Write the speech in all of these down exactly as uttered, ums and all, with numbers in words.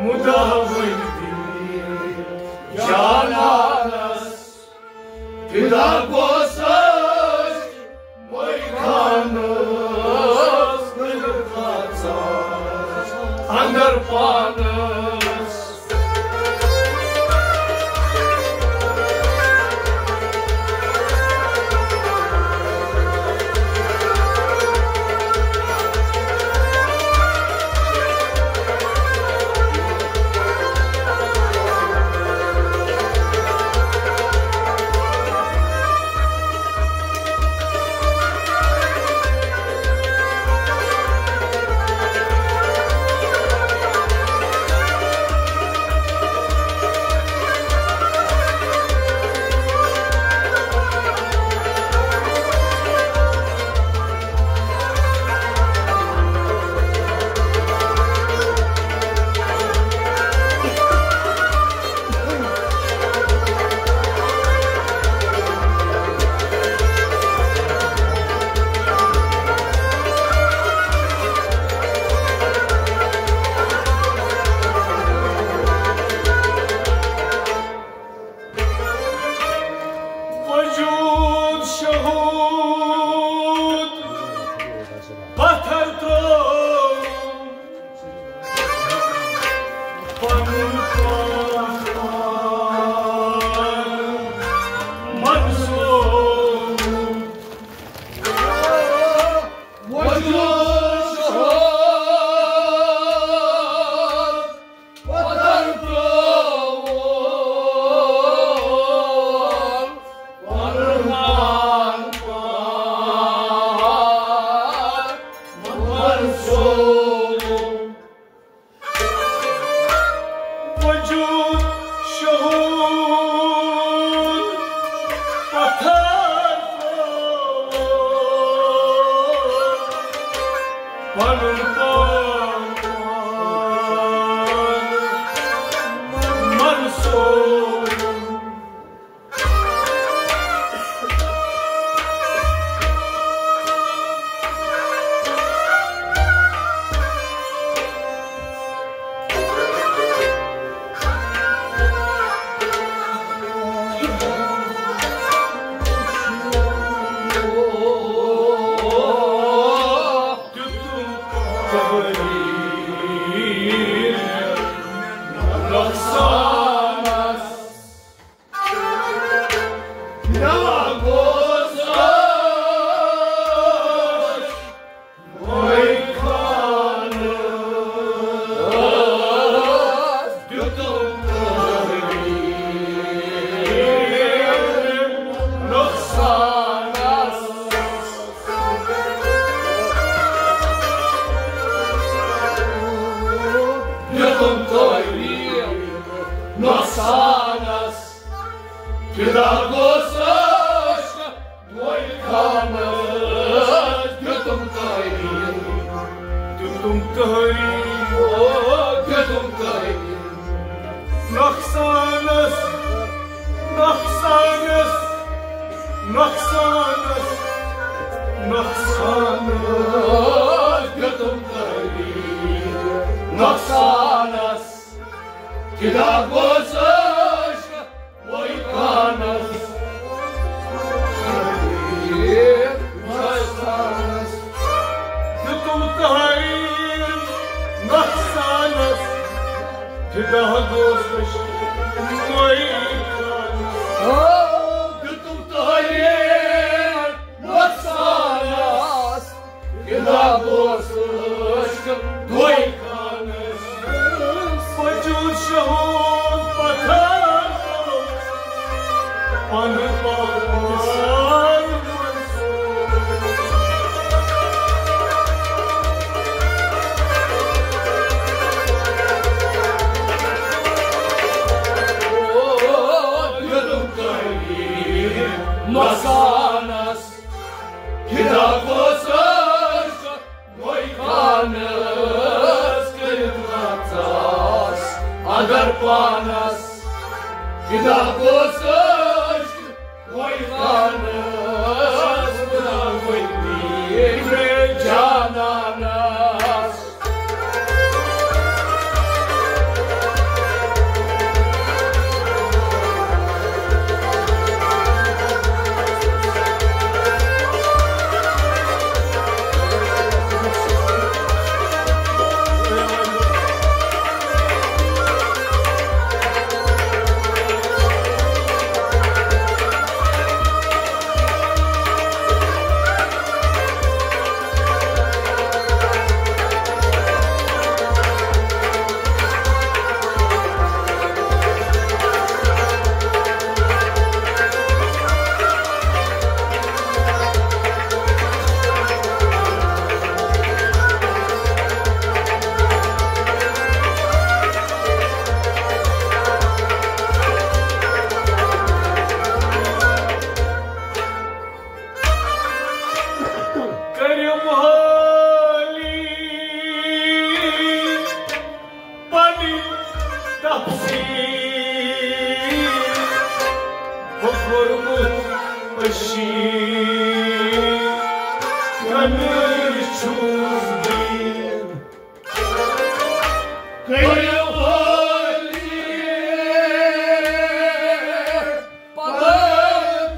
مُداوٕنۍ دِل جانانس، فدا گوٚژھ أسۍ مٔرۍ خانس، کٔرِتھ ژاس اندر پانس۔ وجود شہود پتھر ترٛوو، پنُن پان منسوب۔ وجود شہود پتھر ترٛوو، پنُن پان پان منسوب۔ وجود شہود پتھر ترٛوو، پنُن پان پان منسوب۔ دیُتُم تٲویٖل نۄقصانس، فدا گوٚژھ عٲش دوے خانس۔ دیُتُم تٲویٖل، دیُتُم تٲویٖل، او، دیُتُم تٲویٖل نۄقصانس، نۄقصانس، نۄقصانس، نۄقصانس۔ دیُتُم تٲویٖل نۄقصانس، فدا گوٚژھ عٲش دوے خانس۔ دیُتُم تٲویٖل نۄقصانس، فدا گوٚژھ عٲش دوے خانس۔ او، دیُتُم تٲویٖل نۄقصانس، فدا گوٚژھ عٲش دوے خانس۔ وجود شہود پتھر ترٛوو، پنُن پان دیُتُم تٲویٖل نۄقصانس، فدا گوٚژھ عٲش دوے خانس۔ کٔرِتھ ژاس اندر پانس، فدا گوٚژھ عٲش دوے خانس۔ فدا گوٚژھ عٲش جانانس۔ تفصیٖل بہٕ کوٚرمُت أشی کَنہٕ چھُس بہٕ۔ کٔرِو حٲلی پَلو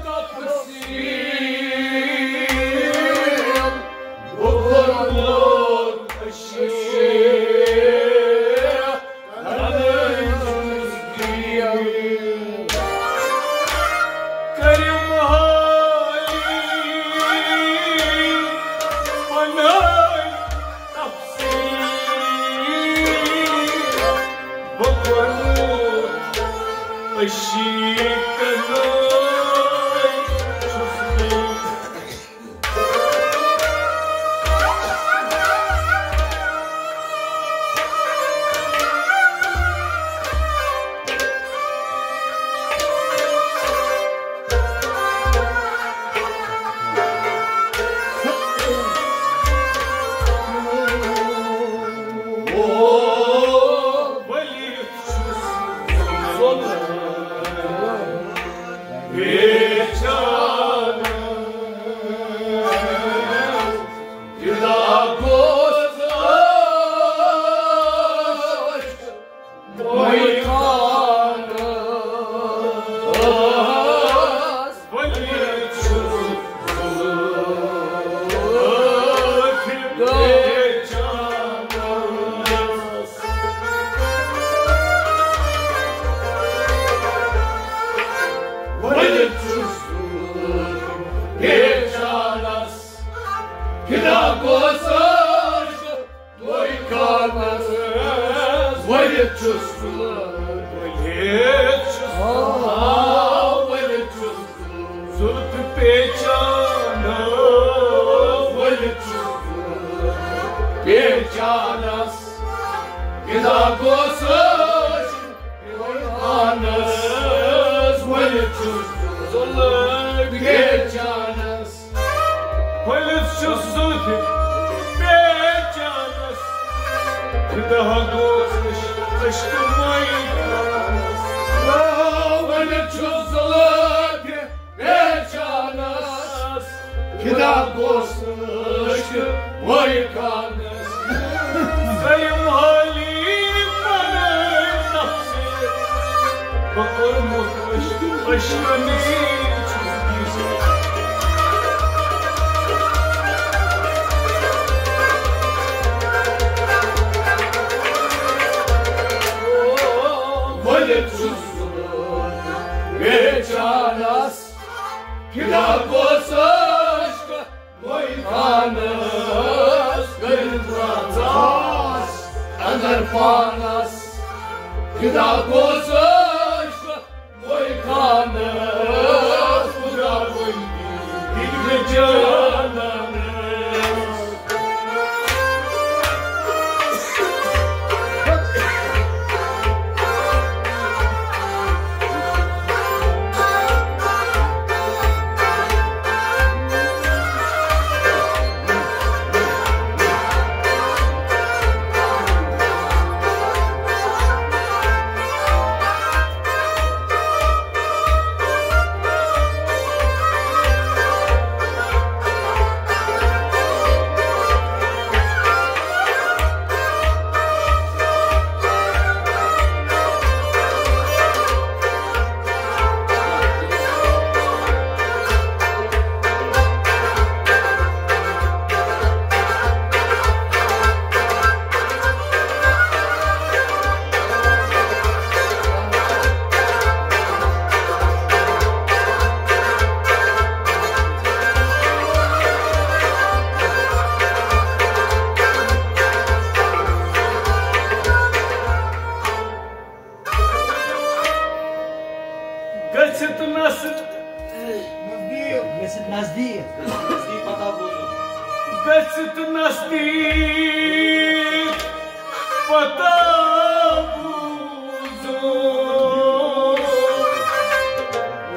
تفصیٖل۔ بہٕ کوٚرمُت أشی کٔرِو حٲلی پَنٕنۍ تفصیٖل۔ بہٕ کوٚرمُت أشی کَنہٕ چھُس بہٕ۔ ؤلِتھ چھُس بہٕ پہچانس، فدا گوس عٲشق توے خانس۔ ؤلِتھ چھُس بہٕ، ؤلِتھ چھُس بہٕ، آ، ؤلِتھ چھُس بہٕ زُلفہِ پہچانس۔ ؤلِتھ چھُس بہٕ پہچانس، فدا گوس عٲشق پانس۔ ؤلِتھ چھُس زُلفہِ پہچانس۔ ؤلِتھ چھُس زُلفہِ پہچانس۔ فدا گوس عٲشق، عٲشق موے خانس۔ ؤلِتھ چھُس زُلفہِ پہچانس، فدا گوس عٲشق موے خانس۔ دوٚیِم حٲلی پَنٕنۍ تفصیٖل، بہٕ کوٚرمُت عٲشق، عٲشقَن چھُس بہٕ۔ ؤلِتھ چھُس بہٕ پہچانس، فدا گوس عٲشق موے خانس۔ کٔرِتھ رژاس اندر پانس، فدا گوس عٲشق موے خانس۔ خدا وٕنۍ دِل جانس۔ گٔژھِتھ نس، نزدیٖک۔ گٔژھِتھ نزدیٖک۔ گٔژھِتھ نزدیٖک پتہ بوٗزُم۔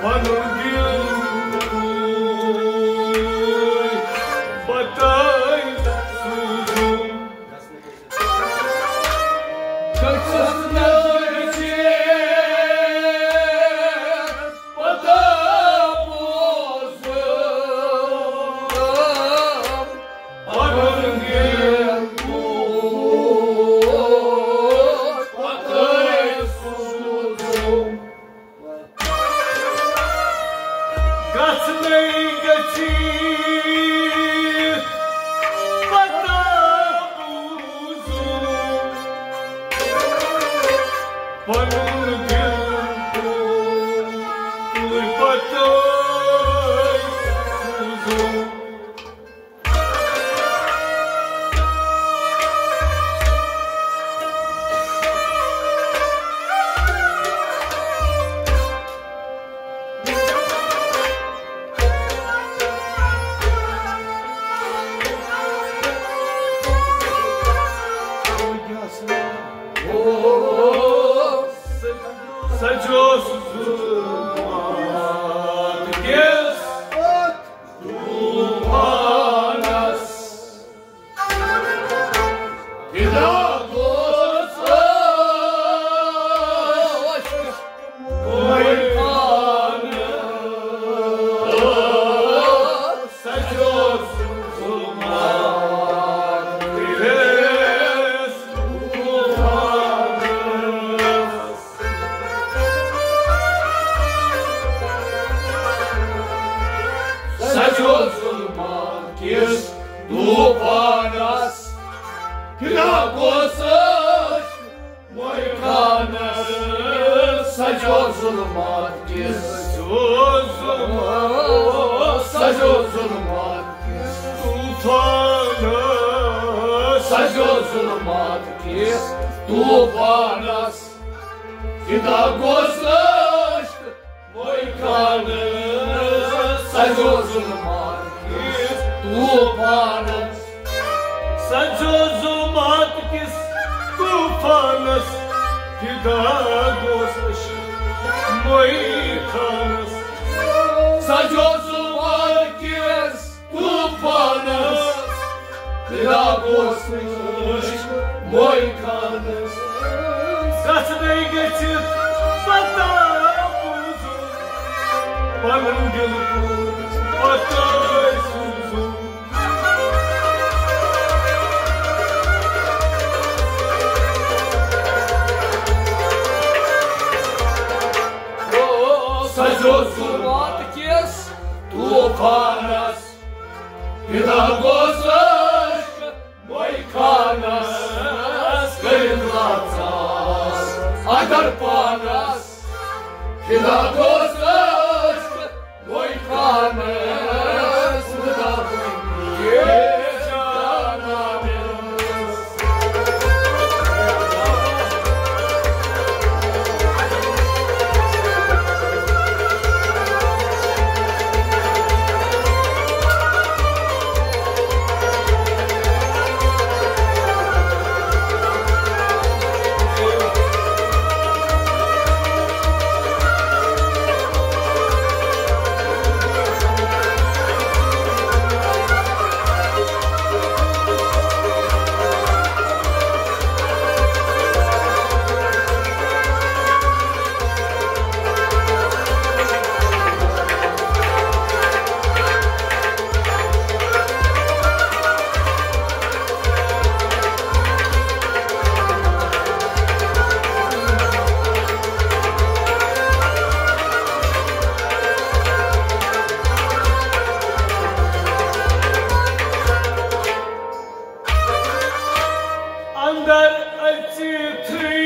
پنُن دِل پتہ سوٗزُم۔ پنُن دِل تُل، تُل پتہٕ سوٗزُم۔ سجوس ظلمات کِس طوفانس۔ فدا گوس عشق مٲے خانس۔ سجوس ظلمات کِس طوفانس۔ سجوس ظلمات کِس طوفانس۔ فدا گوس عشق مٲے خانس۔ سجوس ظلمات کِس، سجوس ظلمات، سجوس ظلمات کِس طوفانس۔ سجوس ظلمات کِس طوفانس۔ فدا گوس عشق مٲے خانس۔ سجوس ظلمات کِس طوفانس۔ سجوس ظلمات کِس طوفانس۔ فدا گوس عشق مٲے خانس۔ سجوس ظلمات کِس طوفانس۔ فدا گوس عشق مٲے خانس۔ گژھنَے گٔژھِتھ پتہ بوٗزُم، پنُن دِل تُل پتہٕ سوٗزُم۔ سجوس ظلمات کِس طوفانس۔ فدا گوس عشق مٲے خانس۔ کٔرِتھ لاژاس اگر پانس۔ فدا گوس عشق مٲے خانس۔ خدا بنیے جانانس۔ اندر اژِتھٕے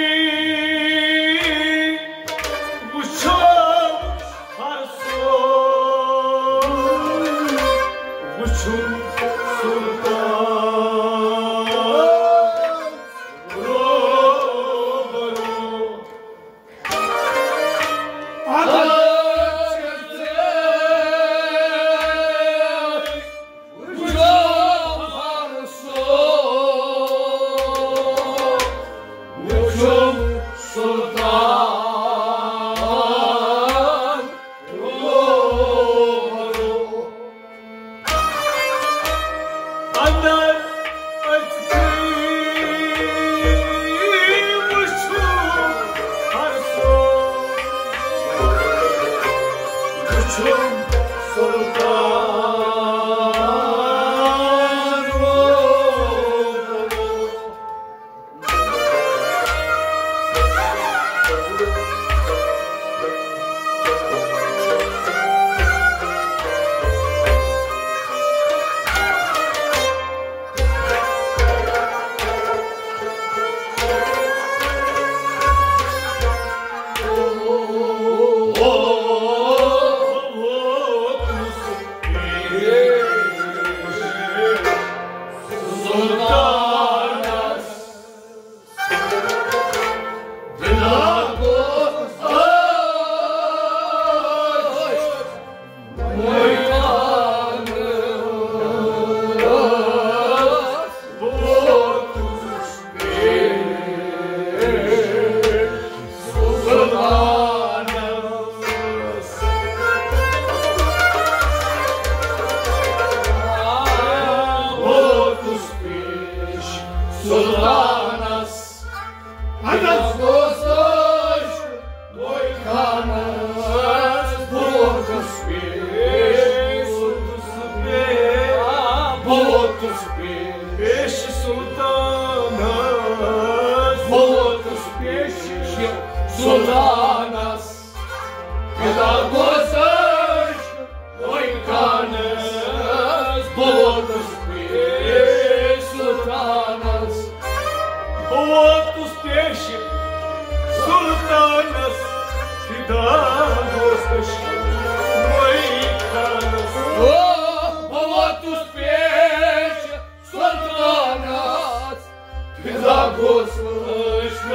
وُچھو ہر سُہ، وُچھُن سُلطان روبرو۔ اندر اژتھٕے وُچھُم ہر سُہ، وُچھُم سُلطان۔ سلطانس، فدا گوس عشق وۄنۍ خانس، بہٕ ووتُس پیش سلطانس۔ بہٕ ووتُس پیش سلطانس، فدا گوس عشق وۄنۍ خانس۔ او، بہٕ ووتُس پیش سلطانس، فدا گوس عشق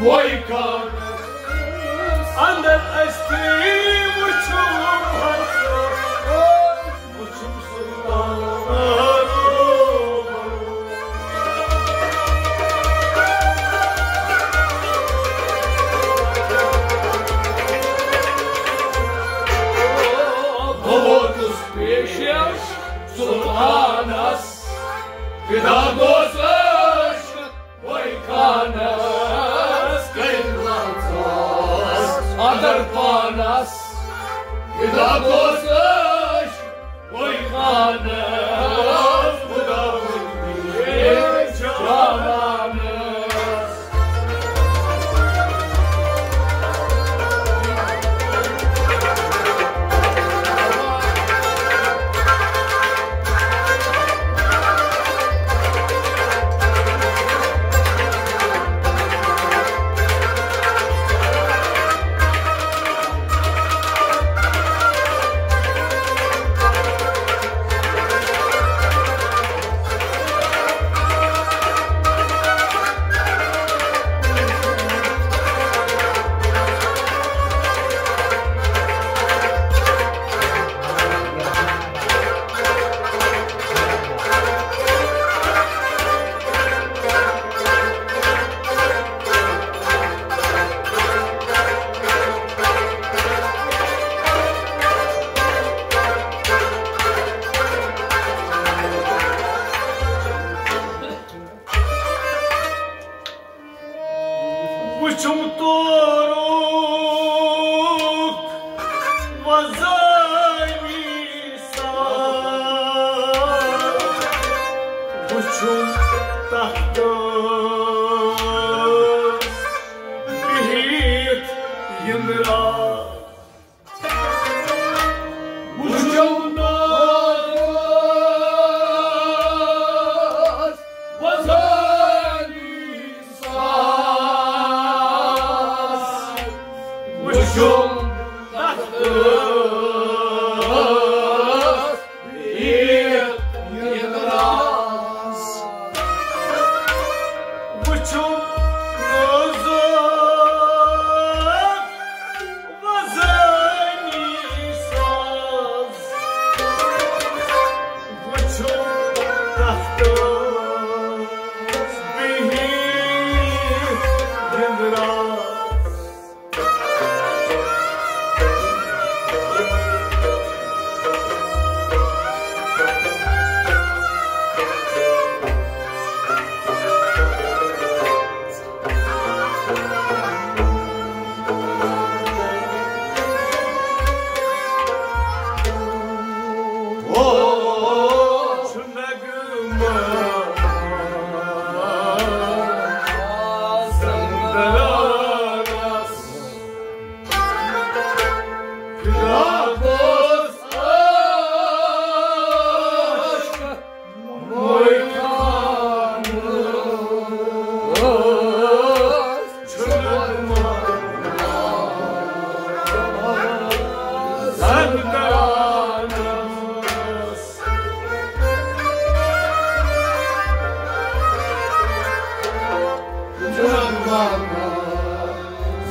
وۄنۍ خانس۔ اندر أژتھٕے وُچھُم ہر سُہ، وُچھُم سلطان۔ بہٕ ووتُس پیش سلطانس، فدا گوس عشق وۄنۍ خانس۔ کٔرۍ لژھ اندر پانس، فدا گوس عشق وۄنۍ خانس۔ خدا وۄنۍ جوانس۔ وُچھُم تورُک وۄزٲنی ساز، وُچھُم تختس بِہِتھ یِنٛدرا۔ وُچھُم تورُک وۄزٲنی ساز، وُچھُم تختس بِہِتھ یِنٛدراز۔ وُچھُم نوزُک وۄزٲنی ساز، وُچھُم تختس بِہِتھ یِنٛدراز۔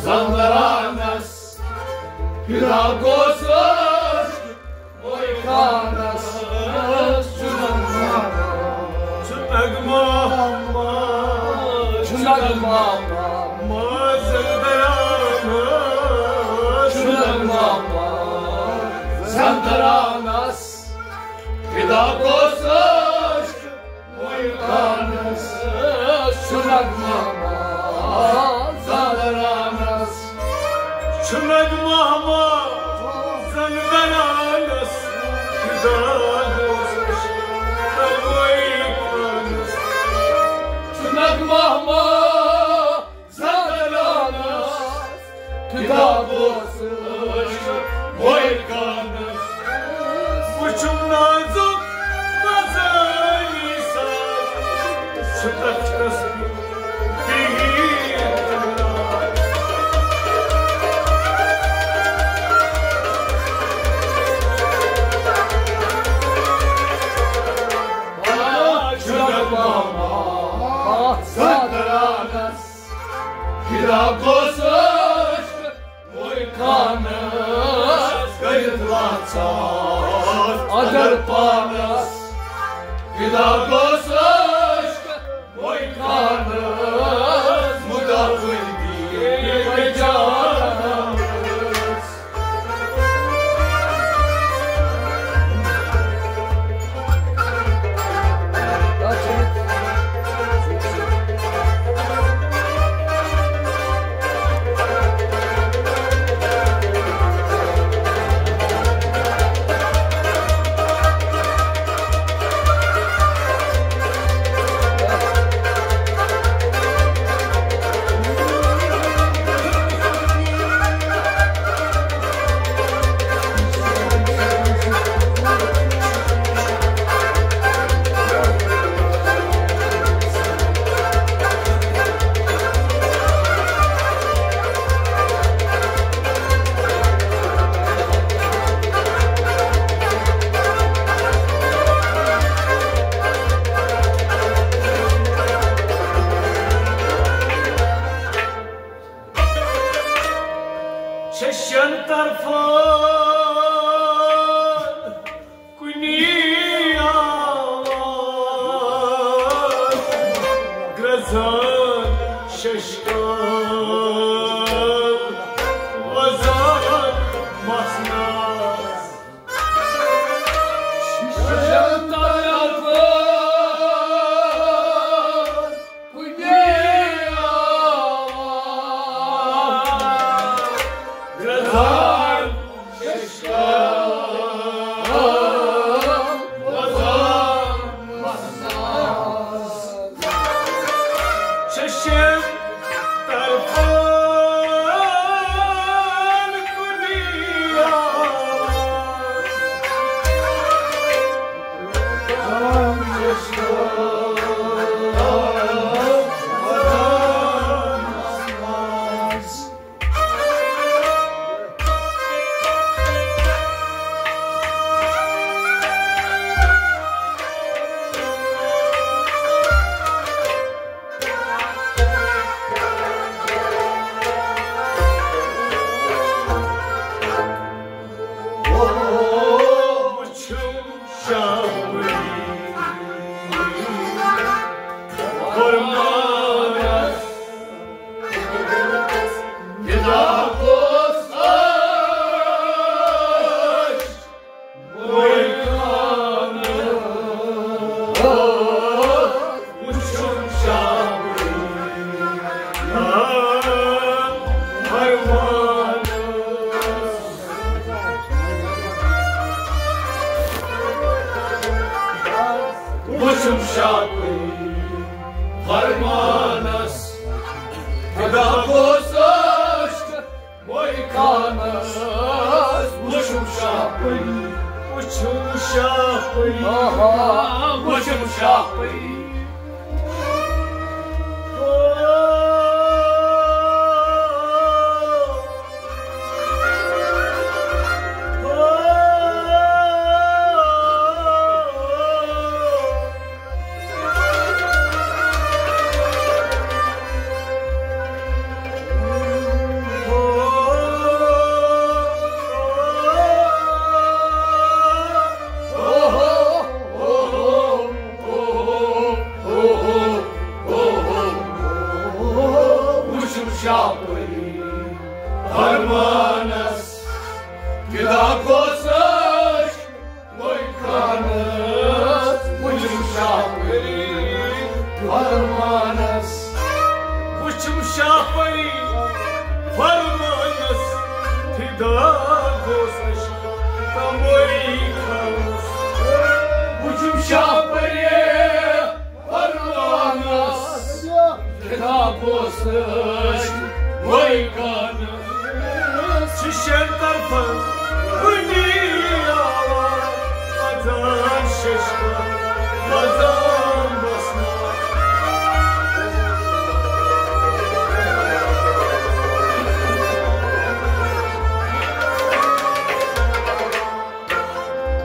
زندرانس فدا گوس عشق وۄنۍ خانس۔ چھُ نغمہ، چھُ نغمہ، چھُ نغمہ، ما زندرانس۔ چھُ نغمہ، ما زندرانس۔ فدا گوس عشق وۄنۍ خانس۔ چھُ نغمہ ما زندرانس۔ چھُ نغمہ ما زندرانس۔ فدا گوس عشق وۄنۍ خانس۔ چھُ نغمہ ما زندرانس۔ فدا گوس عشق وۄنۍ کانس۔ وٕچھُم نازُک مزٲنی ساز، چھُ تتھ تسبیح بِہِتھ۔ چھُ ماما سترانس۔ فدا گوس عشق وۄنۍ کانس، کٔرِتھ لاژاس اندر پانس۔ فدا گوس عشق وۄنۍ کانس، مُدا کُنہِ دِیہِ جانس۔ ششن طرفن کُنی آواز، گرٛزان ششکال وزان مسناس۔ ششن طرفن کُنی آواز، گرٛزان ششکال وزان مسناس۔ ششن طرفن کُنی آواز، گرٛزان ششکال وزان مسناس۔ وٕچھُم شاہ ولی فرمانس، فدا گوس عشق وۄنۍ کانس۔ وٕچھُم شاہ ولی فرمانس۔ وٕچھُم شاہ ولی فرمانس، فدا گوس عشق وۄنۍ کانس۔ وٕچھُم شاہ ولی، وٕچھُم شاہ ولی، آہا۔ وٕچھُم شاہ ولی۔ وٕچھُم شاہ ولی فرمانس، فدا گوس عشق وۄنۍ کانس۔ وٕچھُم شاہ ولی فرمانس، وٕچھُم شاہ ولی فرمانس، فدا گوس عشق تموئی خانس۔ وٕچھُم شاہ ولی فرمانس، فدا گوس عشق وۄنۍ کانس۔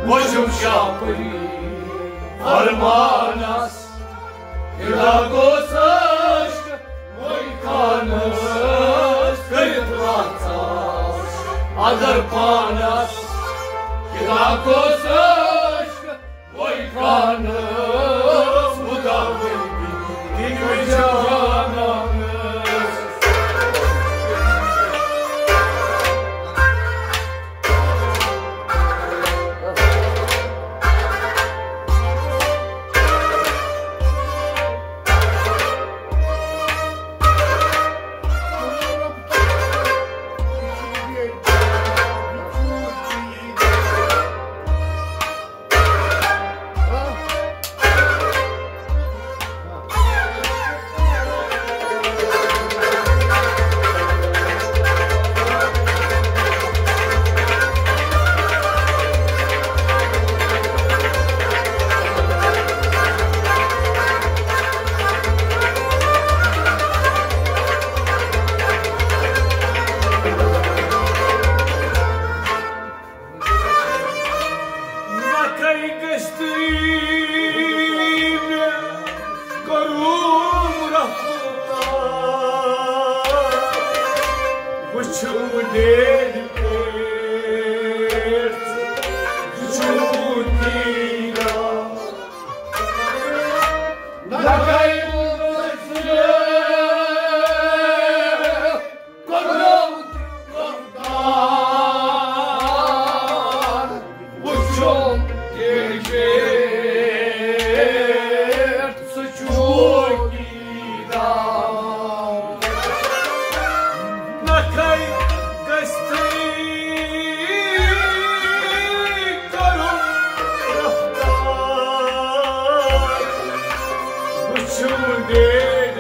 وجم شاپری فرمانس، خدا گوس عشق وہی خانس، کٔرِتھ وژھ اندر پانس، خدا گوس عشق وہی خانس، خدا وہی جانس۔ نکھے گژھتٕے مےٚ کوٚرُم رفتار، وٕچھُم ڈیرِ پٮ۪ٹھ ژٕ، وٕچھُم دیٖدار۔ نکھے گژھتٕے کوٚرُم رفتار، وٕچھُم تیٚلہِ پٮ۪ٹھ ژٕ چوکیدار۔ نکھے گژھتٕے کوٚرُم رفتار، وٕچھُم ڈیرِ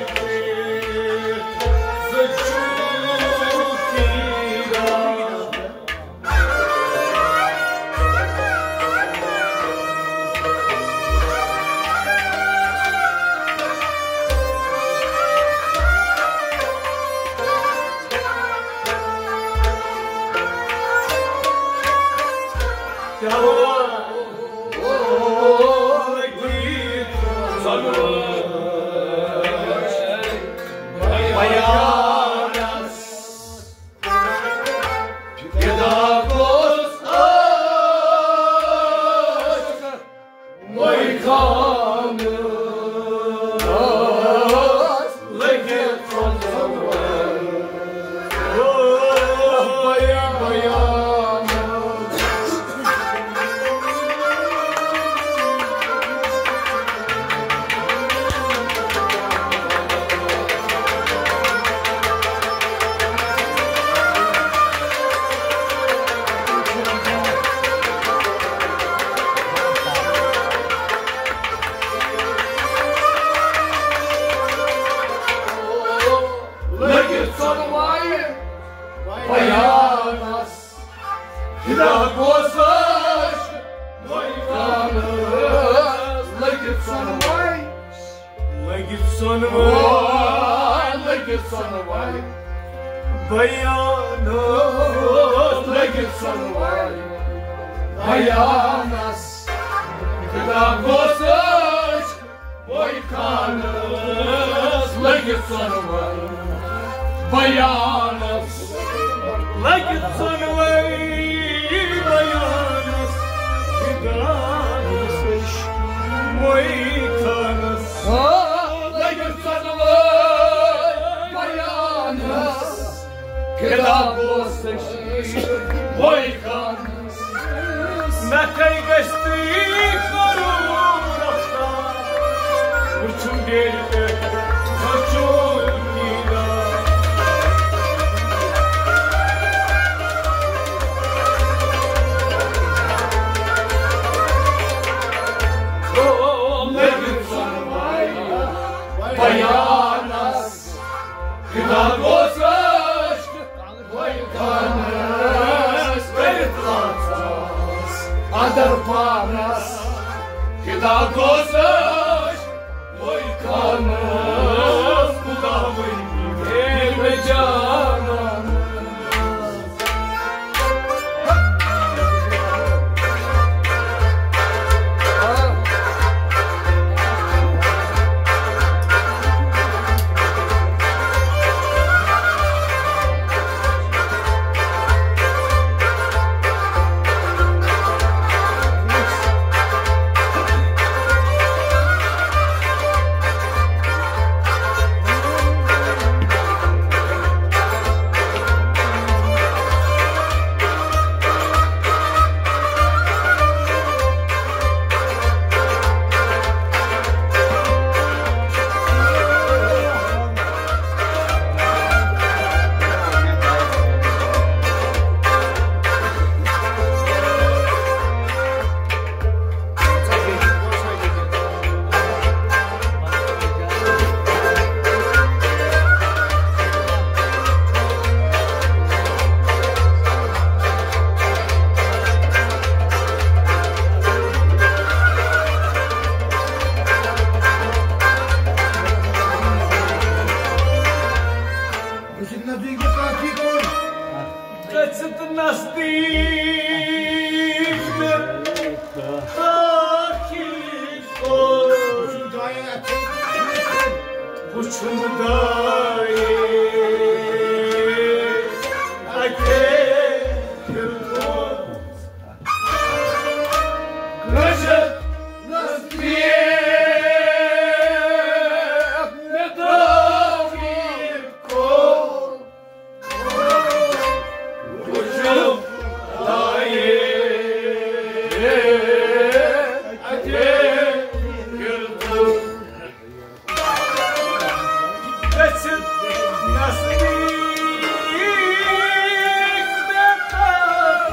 لٔگِتھ ژۄنوَے بیانَس، خدا گوس عشق وہی خانَس۔ لٔگِتھ ژۄنوَے، لٔگِتھ ژۄنوَے، لٔگِتھ ژۄنوَے بیانَس، لٔگِتھ ژۄنوَے بیانَس، خدا گوس عشق وہی خانَس۔ لٔگِتھ ژۄنوَے بیانَس، لٔگِتھ ژۄنوَے بیانَس، خدا گوس عشق وہی خانَس۔ لٔگِتھ ژۄنوَے بیانَس، خدا گوس عشق وہی خانَس۔ نکھے گژھتٕے کوٚرُم رفتار، وٕچھُم ڈیرِ پٮ۪ٹھ، وٕچھُم دیٖدار۔ او، لٔگِتھ ژۄنوَے بیانَس، خدا گوس عشق وہی خانَس، کٔرِتھ وژھ اندر پانَس، خدا گوس نزدیٖک مےٚ دٲخل کوٚر۔ وُچھُم دایہِ اَکے پھِرِ کوٚر۔ گٔژھِتھ نزدیٖک مےٚ دٲخل کوٚر۔ وُچھُم دایہِ اَکے پھِرِ کوٚر۔ گٔژھِتھ نزدیٖک مےٚ دٲخل۔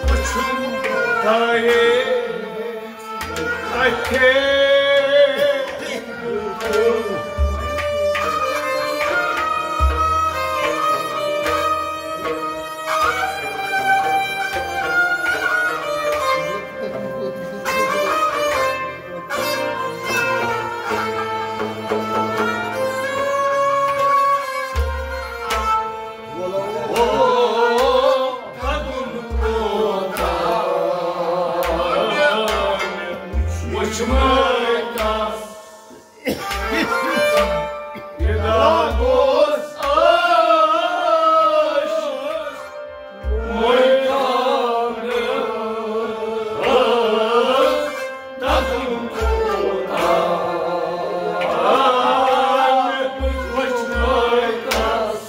وُچھُم دایہِ اَکے۔ وُچھمَے تَس۔ فدا گوس عٲش مٲنۍ خانَس، تَتُن کوتاہ وُچھمَے تَس۔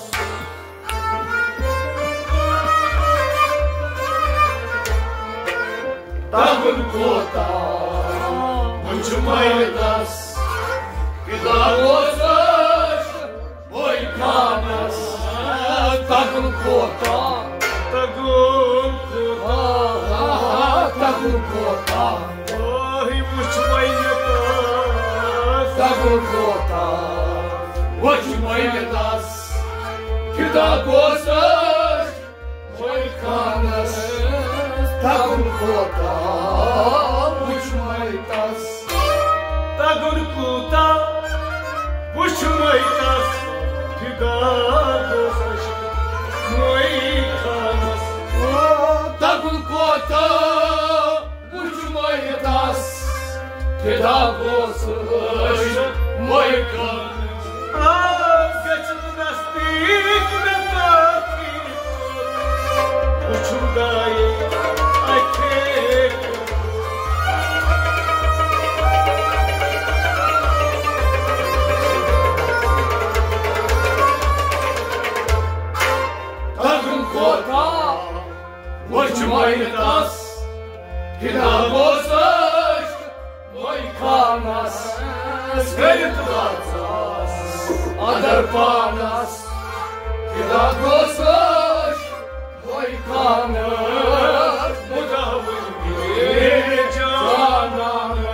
تَتُن کوتاہ وُچھمَے تَس۔ فدا گوس عٲش مٲنۍ خانَس، تَتُن کوتاہ۔ تَتُن کوتاہ۔ آ، تَتُن کوتاہ۔ آہی وُچھمَے تَس۔ تَتُن کوتاہ وُچھمَے تَس۔ فدا گوس عٲش مٲنۍ خانَس، تَتُن کوتاہ وُچھمَے تَس۔ تَتُن کوتاہ وُچھمَے تَس۔ فدا گوس عٲش مٲنۍ خانَس۔ تَتُن کوتاہ وُچھمَے تَس۔ فدا گوس عٲش مٲنۍ خانَس۔ آ، گٔژھِتھ نزدیٖک مےٚ دٲخل۔ وُچھُم دایہِ اَکے۔ تَتُن کوتاہ وُچھمَے تَس۔ فدا گوس عٲش مٲنۍ خانَس، کٔرِتھ لَژھ اَدَر پانَس۔ فدا گوس عٲش مٲنۍ خانَس، بُدھاوٕنۍ جانَس۔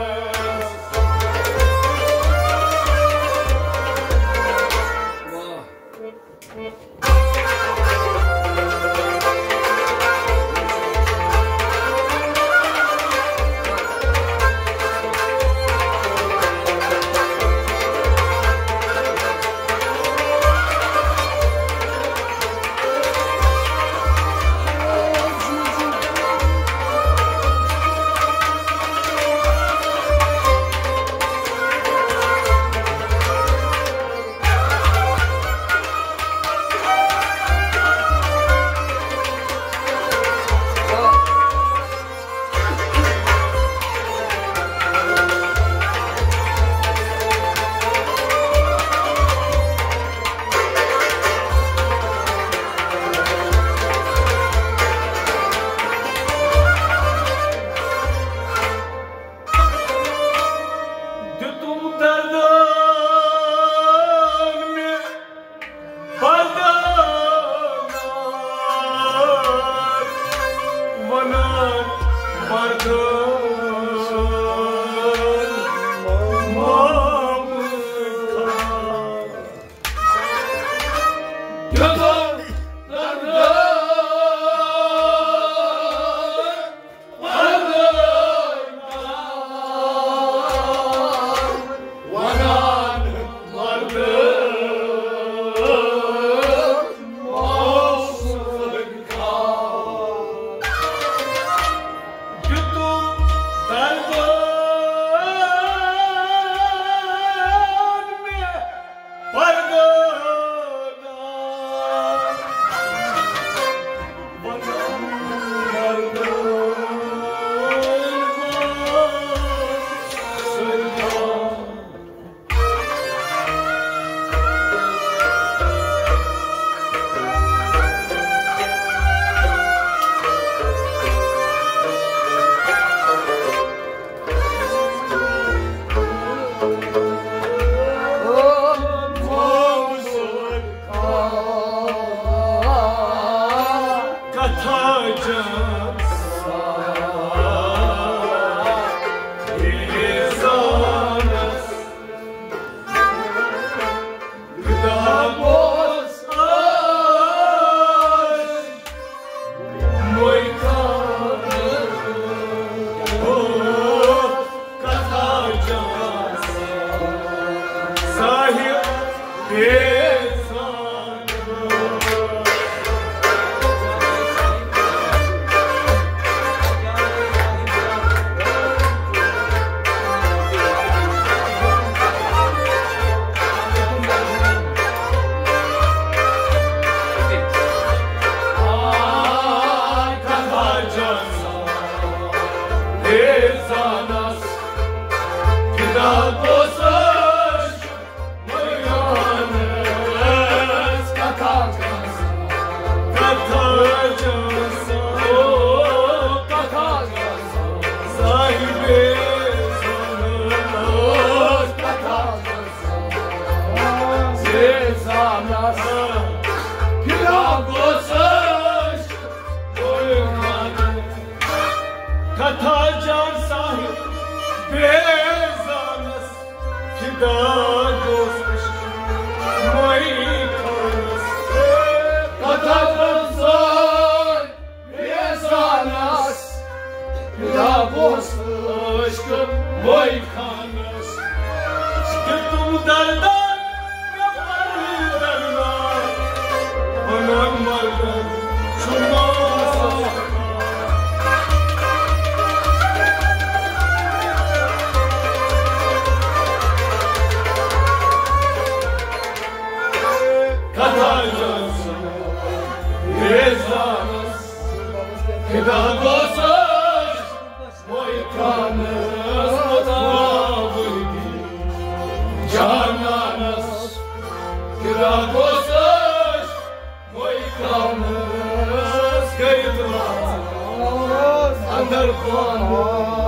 دیُتُم دردن مےٚ بردار، ونان مردن محمد خان۔ دیُتُم دردن ونان مردن کتھا جان انسانس، کتاب اوس آج موے خانس۔ او کتھا جان صاحب بیزان۔ کتھا جان صاحب بیزانس، فدا گوس عشق موے خانس۔ کتھا جان صاحب بیزانس، فدا گوس عشق موے خانس۔ دیُتُم دردن مےٚ پنُن دردن، ونان مردن چھُ ماس۔ کتھا جان صاحب بیزانس، فدا گوس عشق موے خانس۔ جانانس، فدا گوس عشق موے خانس۔ کٔرِتھ اندر پانس۔